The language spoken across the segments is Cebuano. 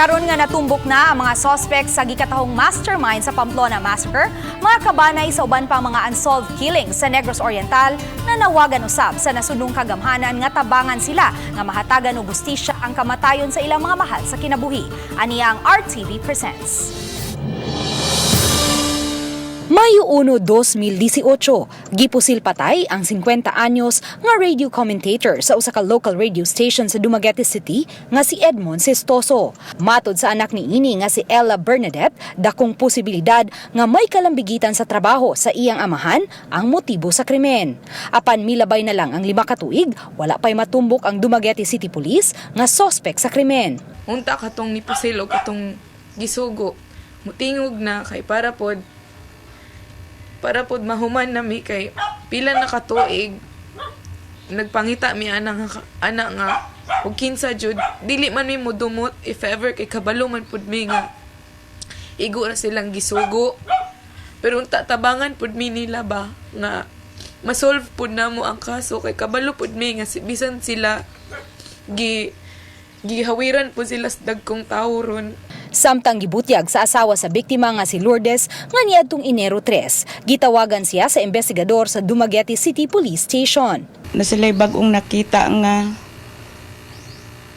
Karon nga natumbok na ang mga suspect sa gikatahong mastermind sa Pamplona Massacre, mga kabanay sa uban pang mga unsolved killings sa Negros Oriental na nawagan usab sa nasunong kagamhanan nga tabangan sila nga mahatagan og hustisya ang kamatayon sa ilang mga mahal sa kinabuhi. Aniya ang RTV Presents. Mayo 1, 2018, gipusil patay ang 50 anyos nga radio commentator sa usa ka local radio station sa Dumaguete City nga si Edmond Sestoso. Matod sa anak ni ini nga si Ella Bernadette, dakong posibilidad nga may kalambigitan sa trabaho sa iyang amahan ang motibo sa krimen. Apan milabay na lang ang 5 ka tuig, wala pa'y matumbok ang Dumaguete City Police nga sospek sa krimen. Unta katong nipusil og katong gisugo, mutingog na kay para pod mahuman na mi, kay pila na katuig nagpangita mi ana nga ana nga og kinsa jud. Dili man mi modumot if ever, kay kabalo man pud mi nga igo ra silang gisugo, pero unta tabangan pud mi nila ba nga masolve pud namo ang kaso, kay kabalo pud mi nga bisan sila gihawiran pud sila sa dagkong tawo ron. Samtang gibutyag sa asawa sa biktima nga si Lourdes nga niadtong Enero 3, gitawagan siya sa investigador sa Dumaguete City Police Station. Na sila'y bagong nakita nga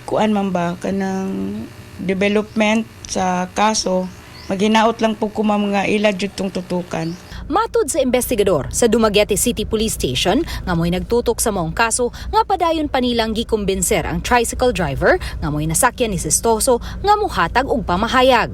kuan man ba, kanang development sa kaso. Maghinaot lang po ko, ma'am, nga ila jud tong tutukan. Matod sa investigador sa Dumaguete City Police Station nga mo'y nagtutok sa maong kaso nga padayon pa nilang gikumbinser ang tricycle driver nga mo'y nasakyan ni Sestoso nga muhatag og pamahayag.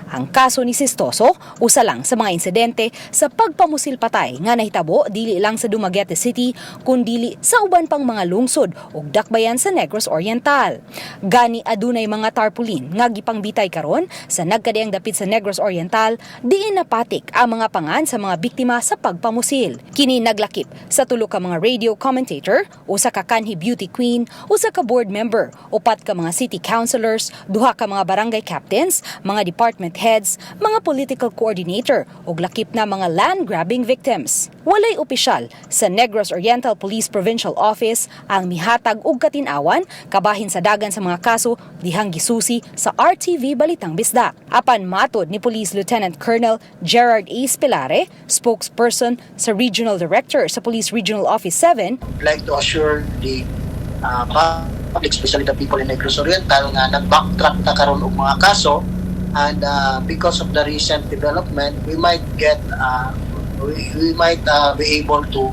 Ang kaso ni Sestoso usa lang sa mga insidente sa pagpamusil patay nga nahitabo dili lang sa Dumaguete City kundili sa uban pang mga lungsod ug dakbayan sa Negros Oriental. Gani adunay mga tarpaulin nga gipangbitay karon sa nagkadiang dapit sa Negros Oriental diin napatik ang mga pangan sa mga biktima sa pagpamusil. Kini naglakip sa tulo ka mga radio commentator, usa ka kanhi beauty queen, usa ka board member, upat ka mga city councilors, duha ka mga barangay captains, mga department heads, mga political coordinator ug lakip na mga land grabbing victims. Walay opisyal sa Negros Oriental Police Provincial Office ang mihatag og katin-awan kabahin sa dagan sa mga kaso dihang gisusi sa RTV Balitang Bisdak. Apan matod ni Police Lieutenant Colonel Gerard A. Spilare, spokesperson sa Regional Director sa Police Regional Office 7, Like to assure the public, especially the people in Negros Oriental, nga nag-backtrack na karon og mga kaso and because of the recent development, we might be able to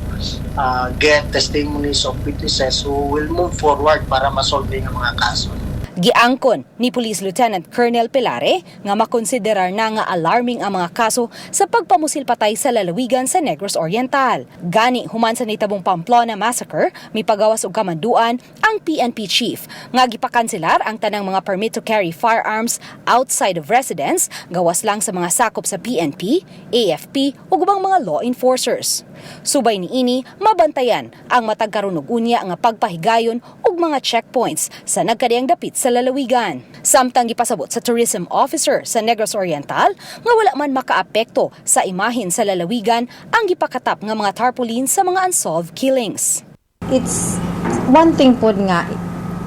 get testimonies of witnesses who will move forward para masolve ang mga kaso. Giangkon ni Police Lieutenant Colonel Pelare nga makonsiderar na nga alarming ang mga kaso sa pagpamusil patay sa lalawigan sa Negros Oriental. Gani human sa nitabong Pamplona Massacre, mipagawas og kamanduan ang PNP chief nga gipakanselar ang tanang mga permit to carry firearms outside of residence gawas lang sa mga sakop sa PNP, AFP ug ubang mga law enforcers. Subay niini, mabantayan ang matag karon ug unya nga pagpahigayon ug mga checkpoints sa nagkadiang dapit sa lalawigan. Samtang gipasabot sa tourism officer sa Negros Oriental nga wala man makaapekto sa imahen sa lalawigan ang gipakatap nga mga tarpaulin sa mga unsolved killings. It's one thing pod nga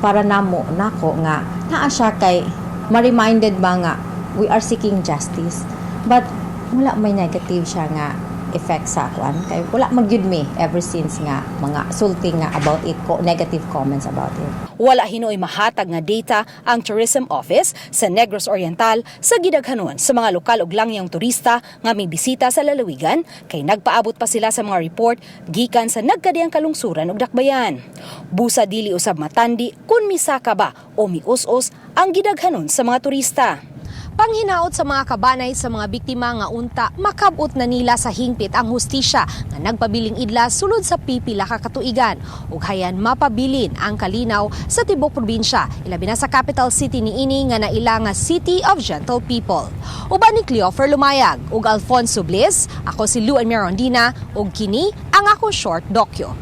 para namo nako nga naa siya kay ma-reminded ba nga we are seeking justice, but wala may negative siya nga effect sa kuan, kay wala magyud mi ever since nga mga sulti nga about it ko, negative comments about it. Wala hinuoy mahatag nga data ang Tourism Office sa Negros Oriental sa gidaghanon sa mga lokal ug langyang turista nga may bisita sa lalawigan, kay nagpaabot pa sila sa mga report gikan sa nagkadiyang kalungsuran ug dakbayan. Busa dili usab matandi kung misaka ba o mius-us ang gidaghanon sa mga turista. Panghinaot sa mga kabanay sa mga biktima nga unta makabot na nila sa hingpit ang hustisya nga nagpabiling idla sulod sa pipila ka katuigan ug hayan mapabilin ang kalinaw sa tibok probinsya, ilabi na sa capital city niini nga naila nga City of Gentle People. Uban ni Cleofer Lumayag ug Alfonso Bliss, ako si Luan Mirondina ug kini ang akong short dokyo.